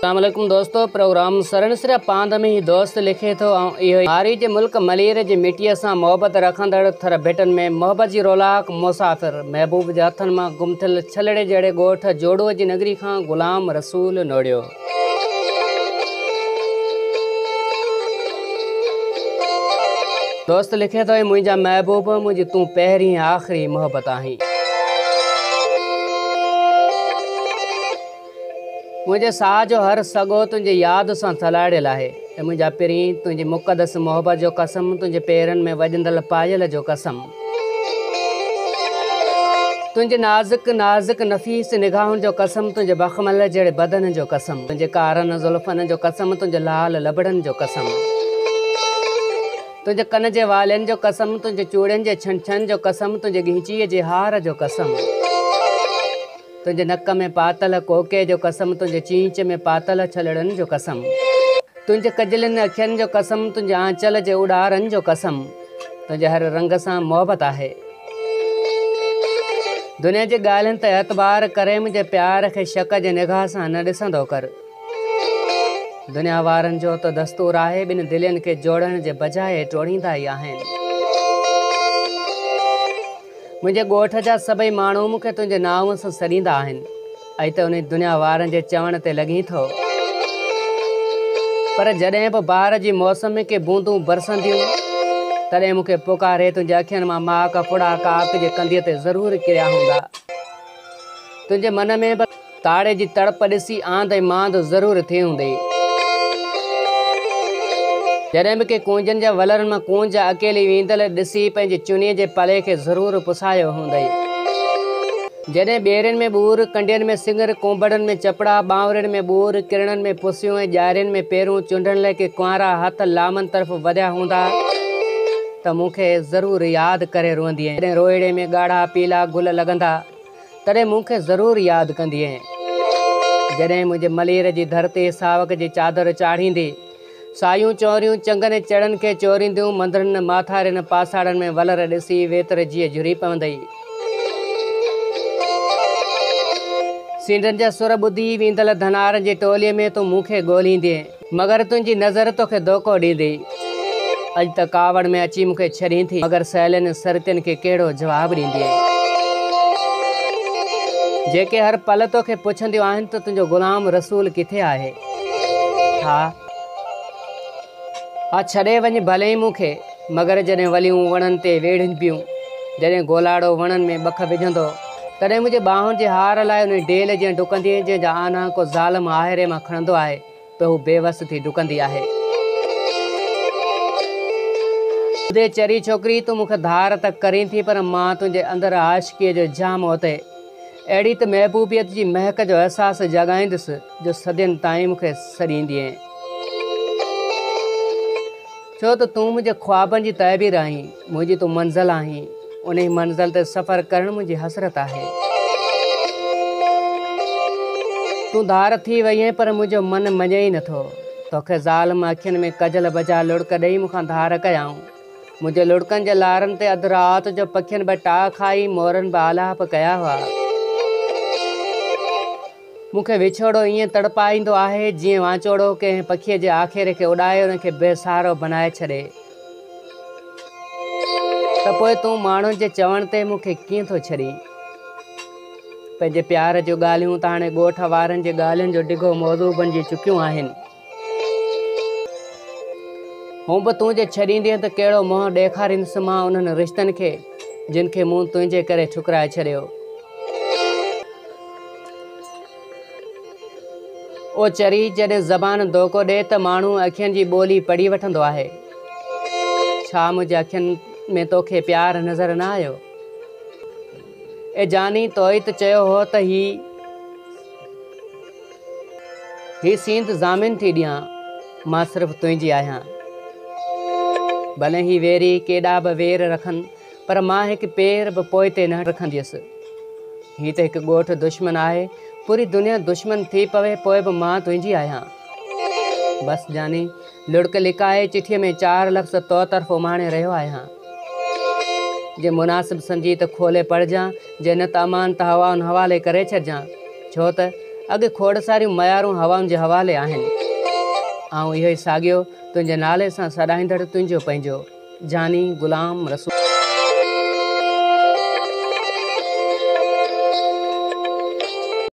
السلام عليڪم دوستو پروگرام سرن سريا پاند ۾ هي دوست لکي ٿو آئون اهو ئي مارئي جي ملڪ ملير جي مٽيء سان محبت رکندڙ ٿر ڀٽن ۾ محبت جي رولاڪ مسافر محبوب جي هٿن مان گم ٿيل ڇلڙي جهڙي ڳوٺ جوڙوء جي نگري کان غلام رسول نوڙيو. دوست لکي ٿو اي منهنجا محبوب منهنجي تون پهرين ۽ آخري محبت آهين. منهنجي ساهه جو هر سڳو تنهنجي ياد سان سلهاڙيل آهي. اي منهنجا پرين، تنهنجي مقدس محبت جو قسم، تنهنجي پيرن ۾ وڄندڙ پايل جو قسم، تنهنجي نازڪ نازڪ نفيس نگاهن جو قسم، تنهنجي بخمل جهڙي بدن جو قسم، تنهنجي ڪارن زلفن جو قسم، تنهنجي لال لبڙن جو قسم، تنهنجي ڪن جي والين جو قسم، تنهنجي چوڙين جي ڇن ڇن جو قسم، تنهنجي ڳينچيء جي هار جو قسم. تنهنجي نڪ ۾ پاتل ڪوڪي جو قسم، تنهنجي چيچ ۾ پاتل ڇلڙن جو قسم، تنهنجي ڪجلين اکين جو قسم، تنهنجي آنچل جي اڏارن جو قسم، تنهنجي هر رنگ سان محبت آهي. دنيا جي ڳالهين تي اعتبار ڪري منهنجي پيار کي شڪ جي نگاهه سان نه ڏسندو ڪر. دنيا وارن جو ته دستور آهي ٻن دلين کي جوڙڻ جي بجاء ٽوڙيندا ئي آهن. منهنجي ڳوٺ جا سڀئي ماڻهو مون کي تنهنجي نانء سان سڏيندا آهن ۽ ته انهي دنيا وارن جي چوڻ تي لڳين ٿو. پر جڏهن به بهار جي موسم ۾ ڪي بوندون برسنديون، تڏهن مون کي پڪاري تنهنجي اکين مان ماڪ ڦڙا ڪاڪ جي ڪنڌيء تي ضرور ڪريا هوندا. تنهنجي من ۾ به تاڙي جي تڙپ ڏسي آنڌ ۽ مانڌ ضرور ٿي هوندي. جڏهن به ڪي ڪونجن جا ولرن مان ڪونج اڪيلي ويندل ڏسي پنهنجي چنيء جي پلي کي ضرور پسايو هوندئي. جڏهن ٻيرين ۾ ٻور، ڪنڊين ۾ سڱر، ڪونڀڙن ۾ چپڙا، ٻانورين ۾ ٻور، ڪرڻن ۾ پسيون ۽ ڄارين ۾ پيرون چونڊڻ لاء ڪي ڪنوارا هٿ لامن طرف وڌيا هوندا ته مون کي ضرور ياد ڪري روئندينء. جڏهن روهيڙي ۾ ڳاڙها پيلا گل لڳندا تڏهن مون کي ضرور ياد ڪندينء. جڏهن منهنجي ملير جي ڌرتي ساوڪ جي چادر چاڙهيندي، سايون چؤنريون چنگن ۽ چڙن کي چورينديون، مندرن، ماٿارين، پاساڙن ۾ ولر ڏسي ويتر جيء جهري پوندئي. سينڍن جا سر ٻڌي ويندل ڌنارن جي ٽوليء ۾ تون مون کي ڳوليندينء. مگر تنهنجي نظر توکي ڌوڪو ڏيندي. اڄ ته ڪاوڙ ۾ اچي مون کي ڇڏين ٿي، مگر سهيلين ۽ سرتين کي ڪهڙو جواب ڏيندينء؟ جيڪي هر پل توکي پڇنديون آهن ته تنهنجو غلام رسول ڪٿي آهي؟ ها، ها ڇڏي وڃ ڀلي مون کي، مگر جڏهن وليون وڻن تي ويڙهبيون، جڏهن گولاڙو وڻن ۾ ٻک وجهندو، تڏهن منهنجي ٻانهن جي هار لاء انهي ڊيل جيان ڊڪندينء، جنهن جا آنا ڪو ظالم آهري مان کڻندو آهي. ته هو بيوس ٿي ڊڪندي آهي. ادي چري ڇوڪري، تون مون کي ڌار ته ڪرين ٿي پر مان تنهنجي اندر عاشقيء جو جام اوتي اهڙي ته محبوبيت جي مهڪ جو احساس جاڳائيندس جو صدين تائين مون کي سڏيندينء. ڇو ته تون منهنجي خوابن جي تعبير آهين، منهنجي تون منزل آهين، انهي منزل تي سفر ڪرڻ منهنجي حسرت آهي. تون ڌار ٿي وئين پر منهنجو من مڃي ئي نٿو. توکي ظالم اکين ۾ ڪجل بجا لڙڪ ڏئي مون کان ڌار ڪيائون. منهنجي لڙڪن جي لارن تي اڌ رات جو پکين به ٽاهه کائي مورن به آلاپ ڪيا هئا. مون کي وڇوڙو ائين تڙپائيندو آهي، جيئن وانچوڙو ڪنهن پکيء جي آکيري کي اڏائي ان کي بي سهارو بنائي ڇڏي. ته پوء تون ماڻهن جي چوڻ تي مون کي ڪيئن ٿو ڇڏين؟ پنهنجي پيار جون ڳالهيون ته هاڻي ڳوٺ وارن جي ڳالهين جو ڊگهو موضوع بنجي چڪيون آهن. هونء به تون جي ڇڏيندين ته ڪهڙو منهن ڏيکاريندس مان انهن رشتن کي، جن کي مون تنهنجي ڪري ٺڪرائي ڇڏيو. او چري، جڏهن زبان ڌوڪو ڏئي ته ماڻهو اکين جي ٻولي پڙهي وٺندو آهي. ڇا منهنجي اکين ۾ توکي پيار نظر نه آيو؟ اي جاني، تو ئي ته چيو هو ته هي هي سينڌ ضامن ٿي ڏيان، مان صرف تنهنجي آهيان. ڀلي هي ويري ڪيڏا به وير رکن، پر مان هڪ پير به پوئتي نه رکنديس. هي ته هڪ ڳوٺ دشمن آهي، پوري دنيا دشمن ٿي پوي پوء به مان تنهنجي آهيان. بس جاني، لڙڪ لڪائي چٺيء ۾ چار لفظ تو طرف اماڻي رهيو آهيان. جي مناسب سمجهين ته کولي پڙهجان، جي نه ته امان ته هوائن حوالي ڪري ڇڏجان، ڇو ته اڳ کوڙ ساريون ميارون هوائن جي حوالي آهن. آئون اهو ئي ساڳيو تنهنجي نالي سان سڏائيندڙ تنهنجو پنهنجو جاني غلام رسول.